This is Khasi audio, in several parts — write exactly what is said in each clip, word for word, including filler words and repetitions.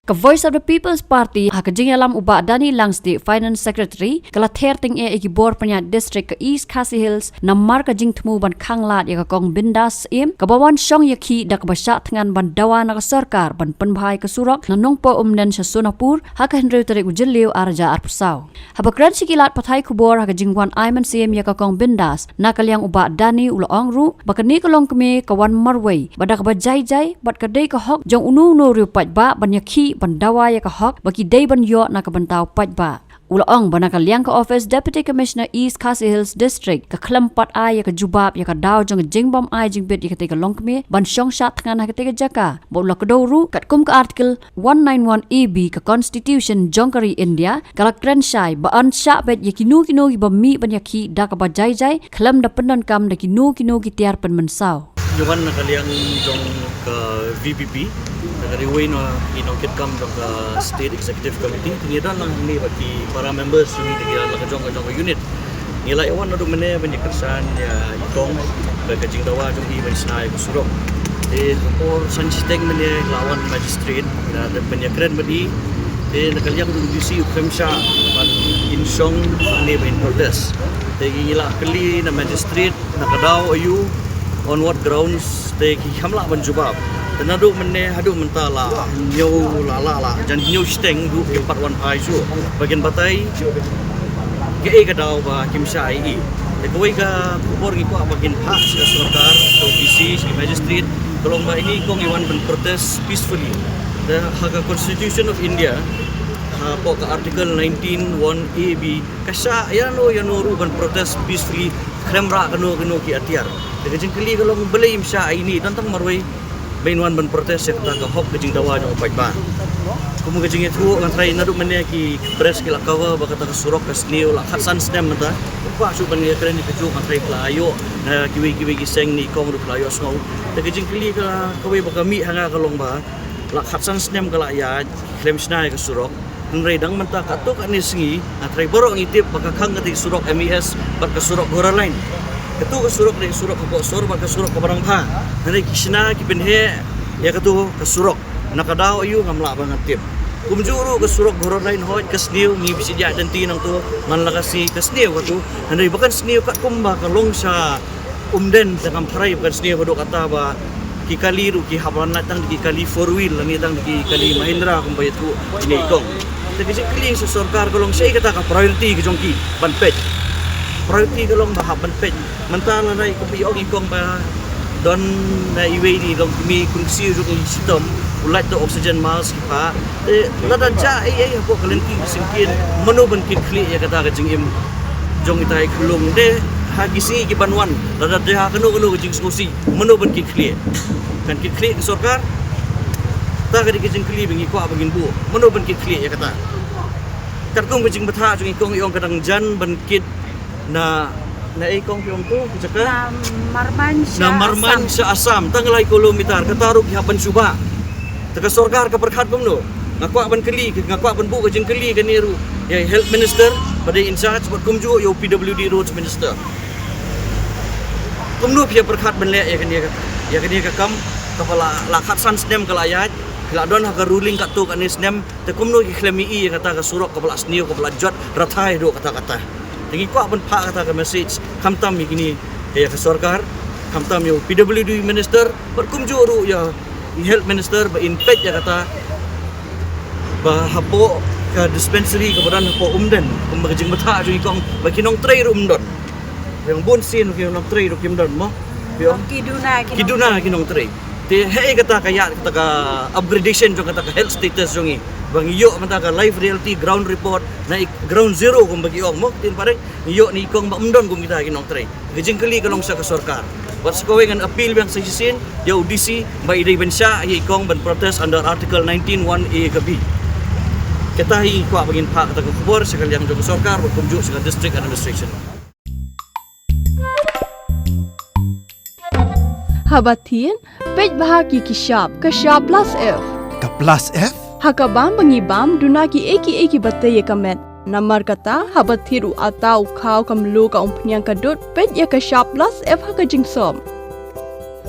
Ka Voice of the People's Party, ha ka jingïalam u Bah Danny Langstieh, Finance Secretary, ka la ther tyngeh ïa ki bor pynïaid district ka East Khasi Hills namar ka jingthmu ban khanglad ïa ka Kong Bindas Syiem kaba wan shong ïakhih da kaba shah thngan ban dawa na ka sorkar ban pynbha ïa ka surok na Nongpoh Umden sha Sonapur ha ka hynriew tarik u Jylliew arhajar arphew saw. Haba kren sha ki lad pathai khubor ha ka jingwan ai mynsiem ïa ka Kong Bindas, na ka liang u Bah Danny u la ong ruh ba kane ka longkmie ka wan marwei bad da kaba jai jai bad ka dei ka hok jong uno uno u riew paidbah ban ïakhih ban dawa ïa ka hok ba ki dei ban ïoh na ka bynta u paidbah. U la ong ba na ka liang ka Office Deputy Commissioner East Khasi Hills District ka khlem pat ai ïa ka jubab ïa ka daw jong ka jingbym ai jingbit ïa katei ka longkmie ban shong shah thngan ha katei ka jaka, bad u la kdew ruh katkum ka Article one nine one A B ka Constitution jong ka ri India ka la kren shai ba yn shah beit ïa kino kino kiba mih ban ïakhih da kaba jai jai khlem da pyndonkam da kino kino ki tiar pynmynsaw. Ngi wan na ka liang jong ka V P P, na ka ri wei na ki nongkitkam jong ka State Executive Committee, te ngi don lang hangne bad ki para members jong ngi, ki la ka jong ka jong ka unit. Ngi la ïa wan naduh mynne ban ïa kyrshan ïa i Kong ba ka jingdawa jong i ban shna ïa ka surok. Te ha por san shiteng mynne la wan magistrate, la dep ban ïa kren bad i. Te na ka liang jong u D C u khlem shah ban in shong hangne ban in protest. Te ngi la kylli na magistrate na ka daw aïu, on what grounds, te ki khlem lah ban jubab. Te naduh mynne haduh mynta la hynñiew, la la la jan hynñiew shiteng ruh kim pat wan phai shuh ba kin batai kaei ka daw ba kim shah ïa i. Te kawei ka khubor ngi kwah ba kin phah sha ka sorkar, sha u D C, sha ki magistrate, ka long ba ine i Kong i wan ban protest peacefully. Te ha ka Constitution of India, hapoh ka Article nineteen one A B, ka shah ïano ïano ruh ban protest peacefully, khlem rah kano kano ki atiar. Te ka jingkylli ka long balei im shah ïa ine i don tang marwei ba in wan ban protest ïa kata ka hok ka jingdawa jong u paidbah. Kum ka jingïathuh, nga tharai naduh mynne ki press ki la cover ba kata ka surok ka sniew la khatsan snem mynta. Kwah shuh ban ïa kren ïa kajuh, nga tharai phi la ïoh na kiwei kiwei ki seng, ine i Kong ruh phi la ïoh sngew. Te ka jingkylli ka kawei ba ka mih ha nga ka long ba la khatsan snem ka la ïaid, khlem shna ïa ka surok. Hynrei dang mynta katto katne sngi, nga tharai baroh ngi tip ba ka khang katei ka surok M E S bad ka surok Ghoraline. Kato ka surok dei ka surok ka Koksor bad ka surok kaba rangbha. Hynrei ki shna ki pynheh ïa kato ka surok. Na ka daw aïu ngam lah ba ngan tip. Kumjuh ruh ka surok Ghoraline, hooid ka sniew, ngi phi shu ïaid lynti nangto man la ka sngi, ka sniew kato. Hynrei ba kan sniew katkum ba ka long sha Umden, te kam phrai ba kan sniew haduh katta ba ki kali ruh ki hap ban lait tang da ki kali four wheel lane tang da ki kali Mahindra kumba ïathuh ine i Kong. Te ka jingkylli sha sorkar ka long shaei kata ka priority ka jong ki ban peit. Priority ka long ba hap ban peit. Mynta lada i kumba i ong i Kong ba don na iwei i longkmie i kynsiw jong i shitom, u lait da oxygen mask i phah. Te lada jia ei ei hapoh ka lynti ka syngkien, mano ban kitkhlieh ïa kata ka jingim jong ita i khyllung? Te ha ki sngi ki ban wan, lada jia kano kano ka jingsngewsih, mano ban kitkhlieh? Kan kitkhlieh ka sorkar? Kata ka dei ka jingkylli ba ngi kwah ba ngin buh. Mano ban kitkhlieh ïa kata? Katkum ka jingbthah jong i Kong, i ong ka dang jan ban kit na, na ei Kong phi ong to, ka jaka? Na Marmain sha Assam. Na Marmain sha Assam, tang lai kilometer, kata ruh ki hap ban shu bah. Te ka sorkar ka pyrkhat kumno? Nga kwah ban kylli, nga kwah ban buh ka jingkylli kane ruh ïa i Health Minister ba dei in charge, bad kumjuh ïa u P W D Roads Minister. Kumno phi ïa pyrkhat ban leh ïa kane ka, ïa kane ka kam kaba la, la khatsan snem ka la ïaid, phi la don ha ka ruling katto katne snem, te kumno ki khlem ïohi ïa kata ka surok kaba la sniew, kaba la jot rathai haduh katta katta? Te ngi kwah ban phah kata ka message, khamtam ïa kine, ïa ka sorkar, khamtam ïa u P W D Minister, bad kumjuh ruh ïa i Health Minister ba in peit ïa kata, ba hapoh ka dispensary kaba don hapoh Umden, kumba ka jingbthah jong i Kong, ba ki nongtrei ruh ym don. Ïa bun sien ki nongtrei ruh kim don mo. Ïa ki duna, ki duna ki nongtrei. Te hei kata ka ïa, kata ka upgradation jong kata ka health status jong i. Ba ngi ïoh mynta ka live reality ground report, na i ground zero kumba ki ong mo, ktien phareng, ngi ïoh ne i Kong ba ym don kum kita ki nongtrei. Ka jingkylli ka long sha ka sorkar. Bad sa kawei ngan appeal biang sa shisien ïa u D C ba i dei ban shah ïa i Kong ban protest under Article nineteen one A ka B. Kata hi kwah ba ngin phah kata ka khubor sha ka liang jong ka sorkar, bad kumjuh sha ka district administration. Haba thied, peit bha ki ki shap, ka shap plus F. Ka plus F? Ha ka bam ba ngi bam, duna kiei kiei kiba tei ïa ka met. Namar kata, haba thied u atta, u khaw, ka mluh, ka umphniang, ka dud, peit ïa ka shap plus F ha ka jingsop.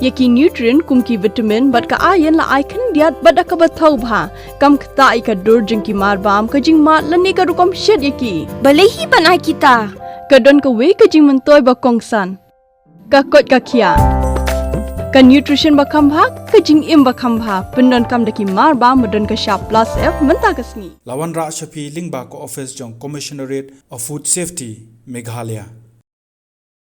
Ïa ki nutrient kum ki vitamin bad ka iron la ai khyndiat bad da kaba thaw bha. Kam ktah ïa ka dur jong ki marbam, ka jingmad lane ka rukom shet ïa ki. Balei hi ban ai kita? Ka don kawei ka jingmyntoi ba kongsan. Ka koit ka khiah. Ka nutrition ba kham bha, ka jingim ba kham bha. Pyndonkam da ki marbam ba don ka shap plus F mynta ka sngi. La wanrah sha phi lyngba ka office jong Commissionerate of Food Safety, Meghalaya.